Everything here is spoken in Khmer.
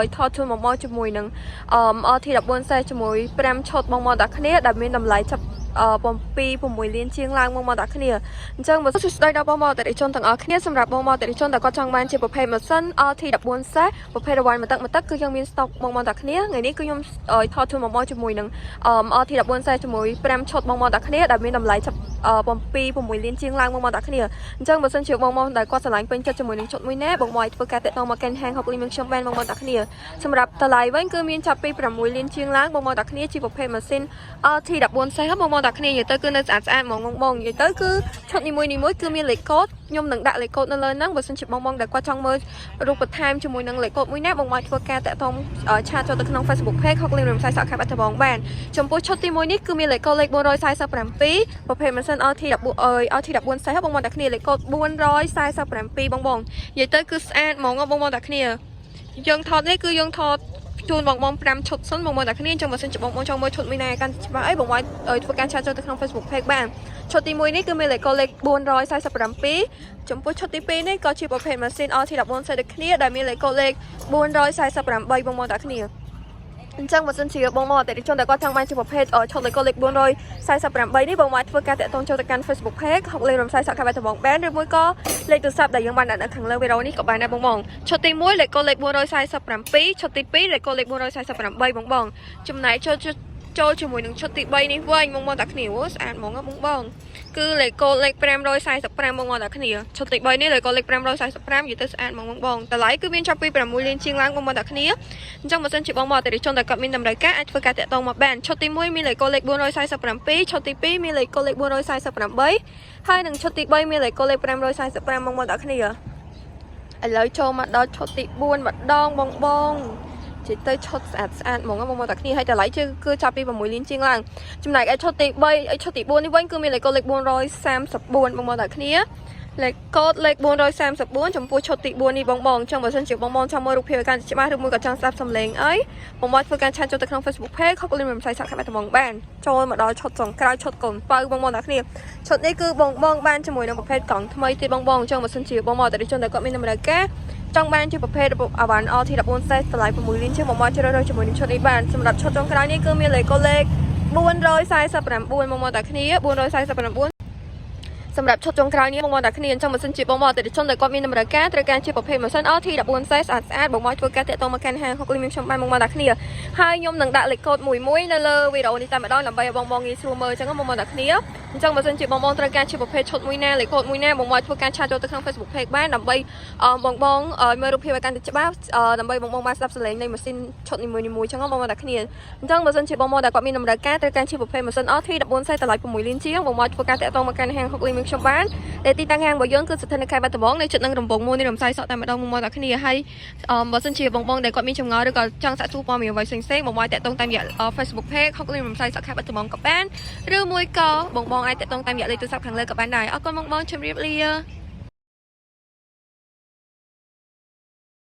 ឲ្យថតជូនបងមកជាមួយនឹងអឺ RT 14សេជាមួយ5ឈុតបងមកតាគ្នាដែលមានតម្លៃចាប់7 6លានជាងឡើងបងមកតាគ្នាអញ្ចឹងបើសួស្តីដល់បងមកអតិថិជនទាំងអស់គ្នាសម្រាប់បងមកអតិថិជនដែលគាត់ចង់បានជាប្រភេទម៉ាស៊ីន RT 14សេប្រភេទរវាយមួយទឹកមួយទឹកគឺយើងមានស្តុកបងមកតាគ្នាថ្ងៃនេះគឺខ្ញុំឲ្យថតជូនបងមកជាមួយនឹងអឺ RT 14សេជាមួយ5ឈុតបងមកតាគ្នាដែលមានតម្លៃចាប់7 6លានជាងឡើងបងមកតាគ្នាអញ្ចឹងបើសិនជាបងមកដែលគាត់ស្រឡាញ់ពេញចិត្តជាមួយនឹងឈុតមួយណាបងមកឲ្យធ្វើការតាក់ទងមកកាន់ហាងហុកលីមខ្ញុំបានបងមកតាគ្នាសម្រាប់តម្លៃវិញគឺមានចាប់ពី6លានជាងឡើងបងមកតាគ្នាជាប្រភេទម៉ាស៊ីន RT 14សេបងមកតាគ្នានិយាយទៅគឺនៅស្អាតស្អាតហ្មងបងនិយាយទៅគឺឈុតនីមួយៗគឺមានលេខកូដខ្ញុំនឹងដាក់លេខកូដនៅលើហ្នឹងបើសិនជាបងបងដែលគាត់ចង់មើលរូបបន្ថែមជាមួយនឹងលេខកូដមួយណាបងមកធ្វើការតាក់ទង chat ចូលទៅក្នុង Facebook Page ហុកលីមរំសាយសក់ខេត្តបាត់ដំបងបានចំពោះឈុតទី1នេះគឺមានលេខកូដលេខ447ប្រភេទម៉ាស៊ីន RT 14អើយ RT 14សេបងមកតាគ្នាលេខកូដ447បងបងនិយាយទៅគឺស្អាតហ្មងបងមកតាគ្នាយើងថតនេះគឺយើងថតជូនបងបង5ឈុតសិនបងបងតាគ្នាអញ្ចឹងបើសិនជាបងបងចង់មើលឈុតមួយណាកាន់ច្បាស់អីបងបងឲ្យធ្វើការ chat ចូលទៅក្នុង Facebook Page បានឈុតទី1នេះគឺមានលេខកូដលេខ447ចំពោះឈុតទី2នេះក៏ជាប្រភេទម៉ាស៊ីន RT 14សេដូចគ្នាដែលមានលេខកូដលេខ448បងបងតាគ្នាអញ្ចឹងបើសិនជាបងមកអតិថិជនដែលគាត់ចង់បានជាប្រភេទឈុតលេខកូដលេខ448នេះបងមកធ្វើការតាក់ទងចូលទៅកាន់ Facebook Page ហុកលេខរំសាយសក់ខេត្តបាត់ដំបងបានឬមួយក៏លេខទូរស័ព្ទដែលយើងបានដាក់នៅខាងលើវីដេអូនេះក៏បានដែរបងបងឈុតទី1លេខកូដលេខ447ឈុតទី2លេខកូដលេខ448បងបងចំណែកចូលចូលជាមួយនឹងឈុតទី3នេះវិញបងបងតាគ្នាអូស្អាតហ្មងបងបងគឺលេខកូដលេខ545បងបងតាគ្នាឈុតទី3នេះលេខកូដលេខ545និយាយទៅស្អាតហ្មងបងបងតម្លៃគឺមានចាប់ពី6លានជាងឡើងបងបងតាគ្នាអញ្ចឹងបើសិនជាបងបងអតិថិជនដែលគាត់មានតម្រូវការអាចធ្វើការតាក់ទងមកបានឈុតទី1មានលេខកូដលេខ447ឈុតទី2មានលេខកូដលេខ448ហើយនិងឈុតទី3មានលេខកូដលេខ545បងបងតាគ្នាឥឡូវចូលមកដល់ឈុតទី4ម្ដងបងបងជិះទៅឈុតស្អាតស្អាតហ្មងបងប្អូនតាគ្នាហើយតម្លៃគឺចាប់ពី6លានជាងឡើងចំណែកឯឈុតទី3ឯឈុតទី4នេះវិញគឺមានលេខកូដលេខ434បងប្អូនតាគ្នាលេខកូដលេខ434ចំពោះឈុតទី4នេះបងបងចង់បើសិនជាបងបងចង់មើលរូបភាពឲ្យកាន់ច្បាស់ឬមួយក៏ចង់ស្ដាប់សំឡេងអីបងបងធ្វើការ chat ចូលទៅក្នុង Facebook Page ខកលិនរំសាយសាក់ខេត្តបាត់ដំបងបានចូលមកដល់ឈុតចុងក្រោយឈុតកូនបើបងបងតាគ្នាឈុតនេះគឺបងបងបានជាមួយនឹងប្រភេទកង់ថ្មីទៀតបងបងចង់បើសិនជាបងបងអតិថិជនដែលគាត់មានតម្រូវការចង់បានជាប្រភេទអវ៉ាន់ RT 14សេតម្លៃ6លានជាងបងមកជ្រើសរើសជាមួយនឹងឈុតនេះបានសម្រាប់ឈុតចុងក្រោយនេះគឺមានលេខកូដលេខ449មកមកតាគ្នា449សម្រាប់ឈុតចុងក្រោយនេះបងមកតាគ្នាអញ្ចឹងបើសិនជាបងមកអតិថិជនដែលគាត់មានតម្រូវការត្រូវការជាប្រភេទម៉ាស៊ីន RT 14សេស្អាតស្អាតបងមកធ្វើការតាក់ទងមកកាន់ហាងហុកលីមានខ្ញុំបានបងមកតាគ្នាហើយខ្ញុំនឹងដាក់លេខកូដមួយមួយនៅលើវីដេអូនេះតែម្ដងដើម្បីឲ្យបងបងងាយស្រួលមើលអញ្ចឹងបងមកតាគ្នាអញ្ចឹងបើសិនជាបងបងត្រូវការជាប្រភេទឈុតមួយណាលេខកូដមួយណាបងមកធ្វើការ chat ចូលទៅក្នុង Facebook Page បានដើម្បីបងបងមើលរូបភាពឲ្យកាន់តែច្បាស់ដើម្បីបងបងបានស្ដាប់សំឡេងនៃម៉ាស៊ីនឈុតនីមួយៗអញ្ចឹងបងមកតាគ្នាអញ្ចឹងបើសិនជាបងមកដែលគាត់មានតម្រូវការត្រូវការជាប្រភេទម៉ាស៊ីន RT 14សេតម្លៃ6លានជាងបងមកធ្វើការតាក់ទងមកកាន់ហាងហុកលីមានខ្ញុំបានដែលទីតាំងហាងរបស់យើងគឺស្ថិតនៅខេត្តបាត់ដំបងនៅជិតនឹងរង្វង់មូលនៃរំសាយសក់តែម្ដងមកតាគ្នាហើយបើសិនជាបងបងដែលគាត់មានចម្ងល់ឬក៏ចង់សាកសួរព័ត៌មានអ្វីផ្សេងៗបងមកតាក់ទងតាមរយៈ Facebook Page ហុកលីរំសាយសក់ខេត្តបាត់ដំបងក៏បានឬមួយក៏បងបងអាចតាក់ទងតាមរយៈលេខទូរស័ព្ទខាងលើក៏បានដែរអរគុណបងបងជម្រាបលា។